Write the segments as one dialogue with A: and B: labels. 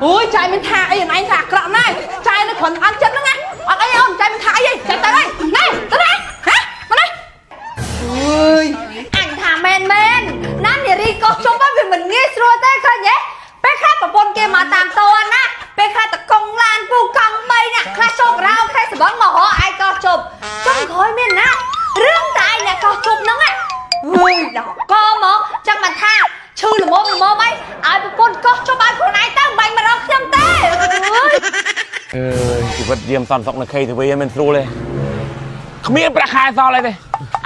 A: អូយចាយមានថាអីអនឯងថាអាក្រក់ណាស់ចាយនៅគ្រាន់អន់ចិត្តហ្នឹងណាអត់អីអូនចាយមានថាអីចាយទៅហើយណែទៅណាហ៎មកណាអើយ
B: អញថាមែនមែនណានារីកោះជុំហ្នឹងវាមិនងាយស្រួលទេឃើញទេពេលខ្លះប្រពន្ធគេមកតាមតនណាពេលខ្លះតកង់ឡានពូកង់3ណាខ្លះចូលក្រៅខ្លះស្បឹងមករកឯងកោះជុំចុងក្រោយមានណារឿងតែឯងអ្នកកោះជុំហ្នឹងណាអើយដល់កមកចឹងបានថាឈឺល្មមល្មមអីឲ្យប្រពន្ធកោះជុំឲ្យខ្លួនឯងទៅមិនបាញ់មករកខ្ញុំទេអើយ
C: អើយជីវិតយាមសន្តិសុខនៅ KTV ហ្នឹងមិនស្រួលទេគ្មានប្រាក់ខែសល់អីទេ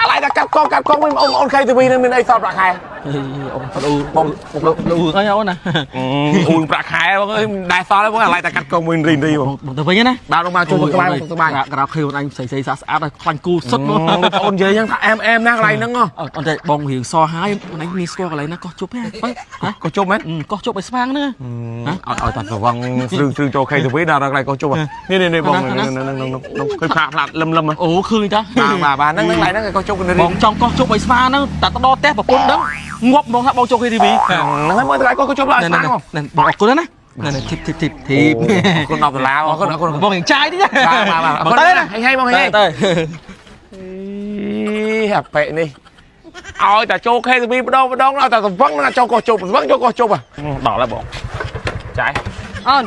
C: អាឡ័យតែកាត់កងកាត់កងវិញបងអូន KTV ហ្នឹងមានអីសល់ប្រាក់ខែ
D: អូនប្លូបងប្លូអីអូនណា
C: អ៊ូប្រាក់ខែបងអើយមិនដែលសល់ទេបងអាឡ័យតែកាត់កងវិញរីរីបង
D: បងទៅវិញណា
C: បាទបងមកជួយសុខសប្បាយសុខសប្បាយ
D: ក្រៅខៀវអូនឯងស្អីស្អីស្អាតស្អាតហើយខ្លាញ់គូសុទ្ធ
C: បង
D: មក
C: អូននិយាយហ្នឹងថាអែមអែមណាស់កន្លែងហ្នឹងហ៎
D: អូនតែបងរៀងសហើយអូនឯងមានស្គាល់កន្លែងណាកោះជប់ទេហ៎
C: ក៏ជុំមែន
D: កោះជប់ឲ្យស្វាងហ្នឹង
C: ឲ្យតែស្រវឹងស្រឿងស្រឿងចូល KTV ដល់កន្លែងក៏ជុំនេះនេះនេះបងហ្នឹងឃើញផ្លាក់ផ្លាក់លឹមលឹម
D: អូឃើញតា
C: បាទបាទបាទហ្នឹងកន្លែងហ្នឹងក៏ជុំគ្នា
D: បងចង់កោះជប់ឲ្យស្វាងហ្នឹងតែទៅដល់ផ្ទះប្រពន្ធហ្នឹងងាប់ហ្មងថាបងចូល KTV
C: ហ្នឹងហើយមើលកន្លែងក៏ជុំដល់ស្វាង
D: បងអរគុណណាណាធីបធីបធីបធីប
C: អរគុណ10ដុល្លារអរគុណអរគុណ
D: បងរៀងចាយតិច
C: បាទបាទបាទអរគុណ
D: ទៅ
C: ណាហេងហេងបងហេងហេង
D: ទៅ
C: អីអាប៉ែនេះឲ្យតែចូល KTV ម្ដងម្ដងឲ្យតែស្វឹងណាចូលកោះជប់ស្វឹងចូលកោះជប់ដល់ហើយបងចាយ
A: អូន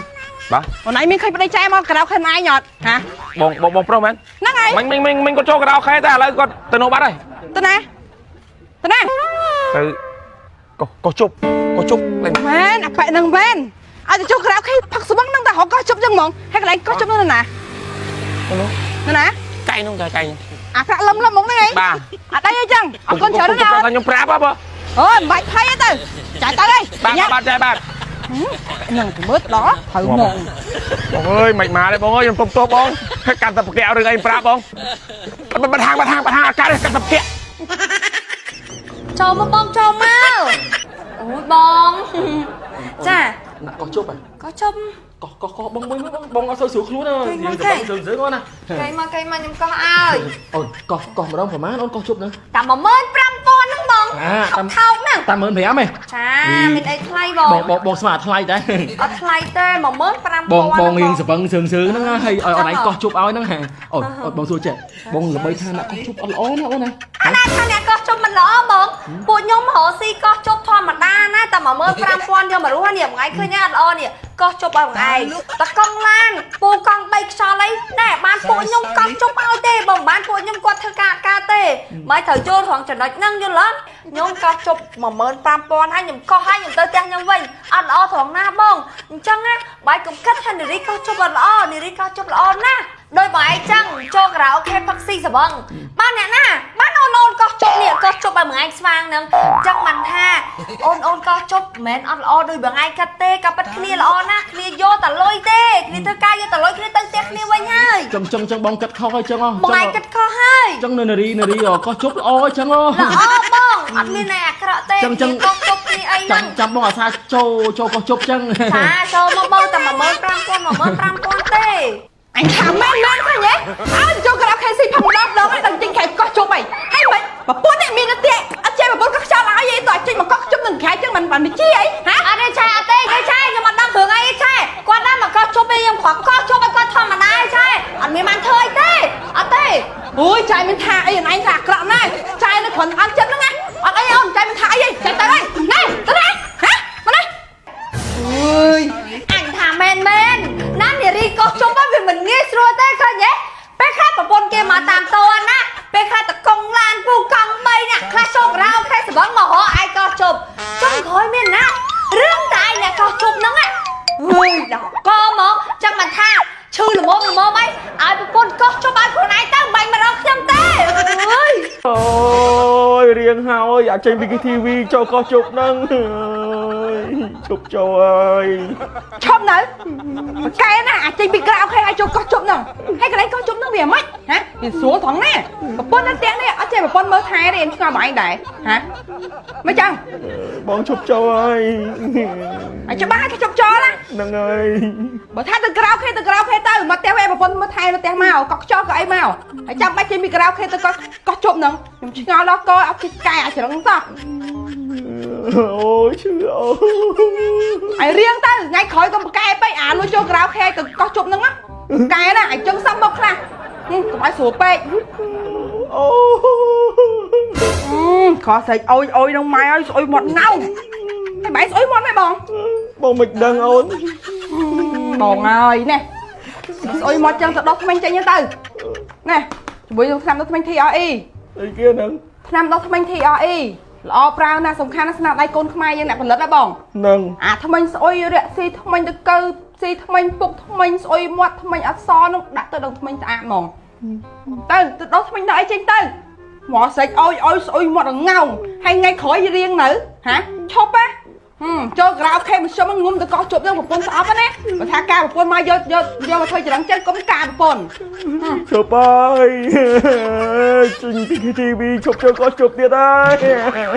C: បាទ
A: អូនឯងមានឃើញប្តីចាយមកក្រៅខែឯងអត់ហ៎
C: បងបងបងប្រុសមែន
A: ហ្នឹងហើយ
C: មិញមិញមិញមិញគាត់ចូលកដោខែតែឥឡូវគាត់ទៅនោះបាត់ហើយ
A: ទៅណាទៅណា
C: ទៅកោះកោះជប់កោះជប់លេង
A: មែនអាប៉ែហ្នឹងមែនឲ្យទៅចូលក្រៅខែផឹកស្បឹងហ្នឹងតែរកកោះជប់ចឹងហ្មងហើយកន្លែងកោះជប់ហ្នឹងណានៅណា
C: កៃនោះកៃកៃ
A: អាប្រាក់លឹមលឹមហ្មងហ្នឹងឯង
C: បាទ
A: អត់អីទេចឹងអរគុណច្រើនណាស់អូន
C: ខ្ញុំប្រាប់ហ៎បង
A: អូយមិនបាច់ភ័យទេទៅចាយទៅហើយ
C: បាទបាទចាយបាទ
A: ហ្នឹងទៅមើលទៅដល់ត្រូវហ្មង
C: បងអើយមិនមកទេបងអើយខ្ញុំសុំទោសបងកាន់តែប្រកែករឿងអីប្រាប់បងបាត់ហាងបាត់ហាងបាត់ហាងអត់កាត់ទេកាន់តែប្រកែក
B: ចូលមកបងចូលមកអូយបងចា
D: ណាកោះជប់
B: កោះជុំ
D: កោះកោះកោះបងមួយបងបងអត់សូវស្រួលខ្លួនទេស្រួលស្រួលណា
B: កៃមកកៃមកខ្ញុំកោះឲ្យ
D: អូនកោះកោះម្ដងប្រហែលអូនកោះជប់ហ្នឹង
B: តែ15000ហ្នឹងបង
D: អាតាម
B: ថោកហ្នឹង
D: តាម15000ហ៎
B: ចាមានអីថ្លៃបង
D: បងបងបងស្មានថ្លៃដែរ
B: អត់ថ្លៃទេ15000
D: បងបងរៀងសវឹងសឿងសឿងហ្នឹងណាហើយឲ្យអូនឯងកោះជប់ឲ្យហ្នឹងហ่าអូនអូនបងសួរចេះបងល្បីថាអ្នកកោះជប់អត់ល្អណាអូនណា
B: អាណាថាអ្នកកោះជុំមិនល្អបងពួកខ្ញុំរកស៊ីកោះជុំធម្មតាណាតែ15000យកមករស់នេះមួយថ្ងៃឃើញអត់ល្អនេះកោះជុំឲ្យមួយឯងតកង់ឡានពូកង់3ខ្យល់អីណែបានពួកខ្ញុំកោះជុំឲ្យទេបើមិនបានពួកខ្ញុំគាត់ធ្វើការអត់ការទេមិនត្រូវចូលត្រង់ចំណុចហ្នឹងយល់អត់ខ្ញុំកោះជុំ15000ហើយខ្ញុំកោះហើយខ្ញុំទៅផ្ទះខ្ញុំវិញអត់ល្អត្រង់ណាបងអញ្ចឹងណាបាយកុំគិតថានារីកោះជុំអត់ល្អនារីកោះជុំល្អណាស់ដោយបងឯងចឹងចូលការ៉ាអូខេផឹកស៊ីសវឹងបានអ្នកណាបានអូនអូនកោះជុំនេះកោះជុំឲ្យមួយឯងស្វាងហ្នឹងចឹងមិនថាអូនអូនកោះជុំមិនមែនអត់ល្អដោយបងឯងគិតទេក៏ប៉ិតគ្នាល្អណាស់គ្នាយកតែលុយទេគ្នាធ្វើការយកតែលុយគ្នាទៅផ្ទះគ្នាវិញហើយ
D: ចឹងចឹងចឹងបងគិតខុសហើយចឹងហ៎
B: បងឯងគិតខុសហើយ
D: ចឹងនៅនារីនារីកោះជប់ល្អចឹងហ៎
B: ល្អបងអត់មានអីអាក្រក់ទេ
D: ចឹងចឹង
B: គ្នាកោះជុំគ្នាអីហ្នឹ
D: ចាំ
B: ង
D: ចាំបងអាសាចូលចូលកោះជប់ចឹង
B: ចាចូលមកបងតែ15000 15000ទេ
A: អញថាមែនមែនឃើញទេឲ្យចូលក្រៅខែស៊ីផឹកម្ដងម្ដងហើយដល់ចេញខែកោះជប់អីហើយមិនប្រពន្ធនេះមានទេអត់ចេះប្រពន្ធកោះខ្យល់ឲ្យទេតោះចេញមកកោះជប់នឹងខែចឹងមិនបានជាអីហ៎
B: អត់ទេឆែអត់ទេទេឆែខ្ញុំអត់ដឹងរឿងអីទេឆែគាត់ដល់មកកោះជប់ឯងខ្ញុំគ្រាន់កោះជប់ឲ្យគាត់ធម្មតាឯងឆែអត់មានបានធ្វើអីទេអត់ទេ
A: អូយចាយមានថាអីអនឯងថាអាក្រក់ណាស់ចាយនៅគ្រាន់អន់ចិត្តហ្នឹងណាអត់អីអូនចាយមានថាអីចាយទៅហើយណែទៅណាហ៎មកណាអើយ
B: អញថាមែនមែនណានារីកោះជប់ហ្នឹងវាមិនងាយស្រួលទេឃើញទេពេលខ្លះប្រពន្ធគេមកតាមតនណាពេលខ្លះតកង់ឡានពូកង់3ណាខ្លះចូលក្រៅខ្លះស្បឹងមករកឯងកោះជប់ចុងក្រោយមានណារឿងតែឯងអ្នកកោះជប់ហ្នឹងណាអើយដល់កមកចឹងមិនថាឈឺល្មមល្មមអីឲ្យប្រពន្ធកោះជប់ឲ្យខ្លួនឯងទៅមិនបាញ់មករកខ្ញុំទេអើយ
D: អូយរៀងហើយអាចចេញពី KTV ចូលកោះជប់ហ្នឹងអើយជប់ចូលហើយ
A: ឈប់នៅបកែណាអាចចេញពីក្រៅខែឲ្យចូលកោះជប់ហ្នឹងហើយកន្លែងកោះជប់ហ្នឹងវាមិនហ៎វាស្រួលត្រង់ណាប្រពន្ធនៅផ្ទះនេះអត់ចេះប្រពន្ធមើលថែទេអញឆ្ងល់បងឯងដែរហ៎មិនចឹង
D: បងជប់ចូលហើយ
A: អញច្បាស់ឲ្យគេជប់ចោលណា
D: ហ្នឹងហើយ
A: បើថាទៅក្រៅខេទៅក្រៅខេទៅមកផ្ទះវិញប្រពន្ធមើលថែនៅផ្ទះមកកក់ខ្យល់ក៏អីមកហើយចាំបាច់ចេញពីក្រៅខេទៅកោះកោះជប់ហ្នឹងខ្ញុំឆ្ងល់ដល់កអត់ចេះកែអាចច្រឹងសោះ
D: អូយឈឺអូ
A: ឲ្យរៀងទៅថ្ងៃក្រោយកុំប្រកែពេកអាលួចចូលក្រៅខែទៅកោះជប់ហ្នឹងណាកែណាឲ្យចឹងសំមកខ្លះហឹមកុំឲ្យស្រួលពេក
D: អូ
A: ខស្រែកអុយអុយនឹងម៉ែឲ្យស្អុយមាត់ណៅហើយបែរស្អុយមាត់មែនបង
D: បងមិនដឹងអូន
A: បងហើយណែស្អុយមាត់ចឹងទៅដោះថ្មិញចេញទៅណែជាមួយនឹងថ្នាំដោះថ្មិញ TRE
D: អីគេហ្នឹង
A: ថ្នាំដោះថ្មិញ TRE ល្អប្រើណាស់សំខាន់ណាស់ស្នាដៃកូនខ្មែរយើងអ្នកផលិតណាបង
D: ហ្នឹង
A: អាថ្មិញស្អុយរាក់ស៊ីថ្មិញតកើស៊ីថ្មិញពុកថ្មិញស្អុយមាត់ថ្មិញអត់សនោះដាក់ទៅដល់ថ្មិញស្អាតហ្មងទៅទៅដោះថ្មិញដល់អីចេញទៅមកស្រែកអុយអុយស្អុយមាត់ងងហើយថ្ងៃក្រោយរៀងនៅហាឈប់ណាហឹមចូលក្រៅខេមខ្ញុំងុំទៅកោះជប់នឹងប្រពន្ធស្អប់ណាបើថាការប្រពន្ធមកយកយកយកមកធ្វើច្រឹងចឹងកុំការប្រពន្ធ
D: ឈប់ហើយចេញពី KTV ឈប់ចូលក៏ជប់ទៀតហើយ។